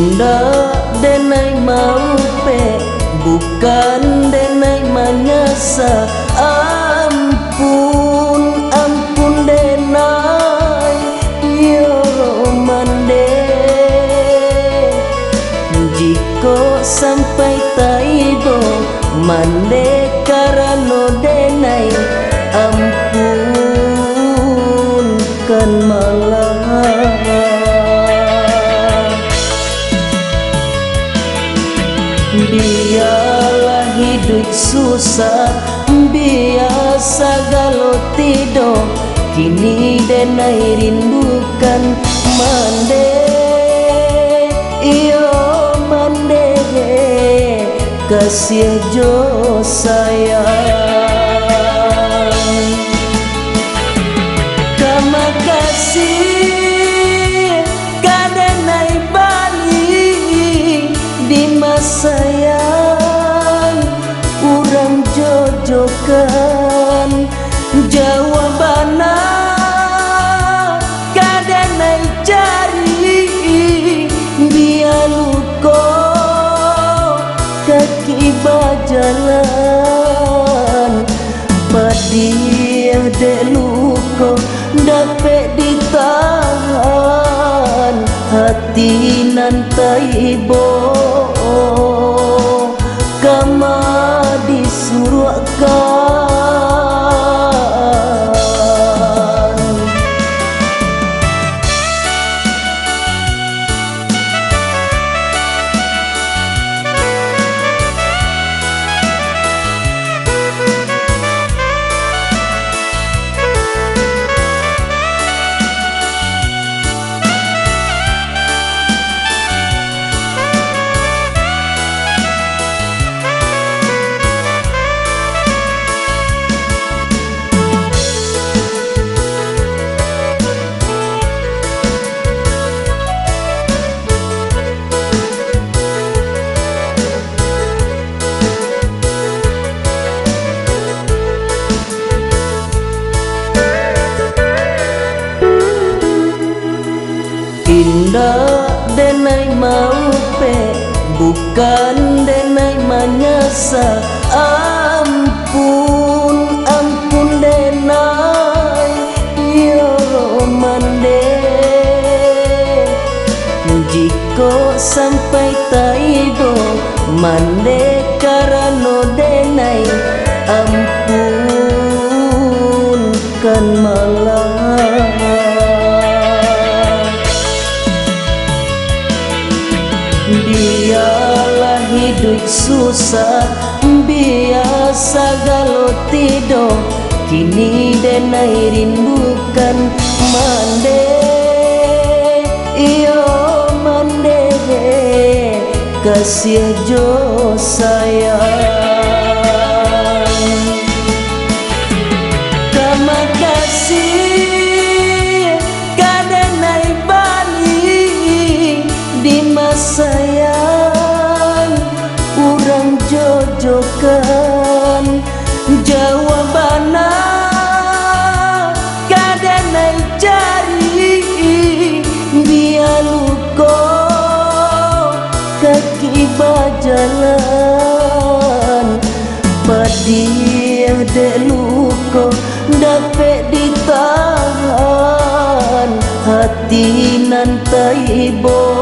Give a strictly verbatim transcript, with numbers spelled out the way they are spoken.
Indak denai maupek, bukan denai manyasa. Ampun, ampun denai, iyo mande. Jikok sampai taibo mande karano denai, ampun kan malah. Bialah hiduik susah, bia sagalo tido, kini denai rindukan mande, iyo mande, kasiah jo sayang. Ka makasih ka denai bali, Dimas sayang, urang jojokan. Jauah bana ka denai cari, bia luko kaki bajalan. Padiah dek luko dapek ditahan, hati nan taibo kama disuruakkan. Indak denai maupek, bukan denai manyasa. Ampun, ampun denai, iyo mande. Jikok sampai taibo mande karano denai, ampun kan malah. Bialah hiduik susah, bia sagalo tido, kini denai rindukan mande, iyo mande, kasiah jo sayang. Ka makasih ka denai bali, Dimas sayang, urang jojokan. Jauah bana ka denai cari, bia luko kaki bajalan. Padiah dek luko dapek ditahan, hati nan taibo